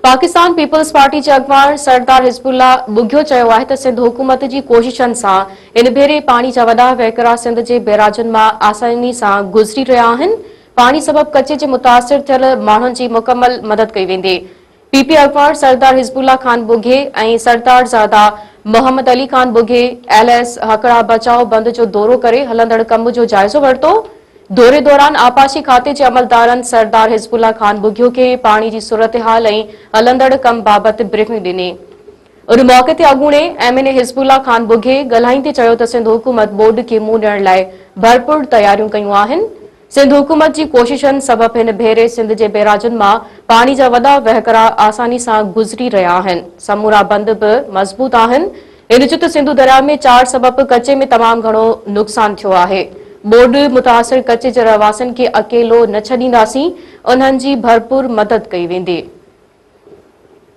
Pakistan peoples party جي اڳواڻ سردار حزب الله ٻگهيو چيو آهي ته سنڌ حڪومت جي ڪوششن سان هن ڀيري پاڻي جا وڏا وهڪرا سنڌ جي بئراجن مان آساني سان گذري رهيا آهن، پاڻي سبب ڪچي جي متاثر ٿيل ماڻهن جي مڪمل مدد ڪئي ويندي. پي پي اڳواڻ سردار حزب الله خان ٻگهي ۽ سردار زاده محمد علي خان ٻگهي ايل ايس هڪڙا بچاء بند جو دورو ڪري هلندڙ ڪم جو جائزو ورتو. دوري دوران آبپاشي کاتي جي عملدارن سردار حزب الله خان ٻگهيو کي پاڻي جي صورتحال ۽ هلندڙ ڪم بابت بريفنگ ڏني. ان موقعي تي اڳوڻي M N A Hizbullah Khan Bughio ڳالهائيندي چيو ته سنڌ حڪومت ٻوڏ کي منهن ڏيڻ لاء ڀرپور تياريون ڪيون آهن، سنڌ حڪومت جي ڪوششن سبب هن ڀيري سنڌ جي بئراجن مان پاڻي جا وڏا وهڪرا آساني سان گذري رهيا آهن، سمورا بند به مضبوط آهن، هن چيو ته سنڌو درياء ۾ چاڙهه سبب ڪچي ۾ تمام گهڻو نقصان ٿيو آهي، ٻوڏ متاثر ڪچي جي رهواسين کي اڪيلو نه ڇڏينداسين، انهن جي ڀرپور مدد ڪئي ويندي.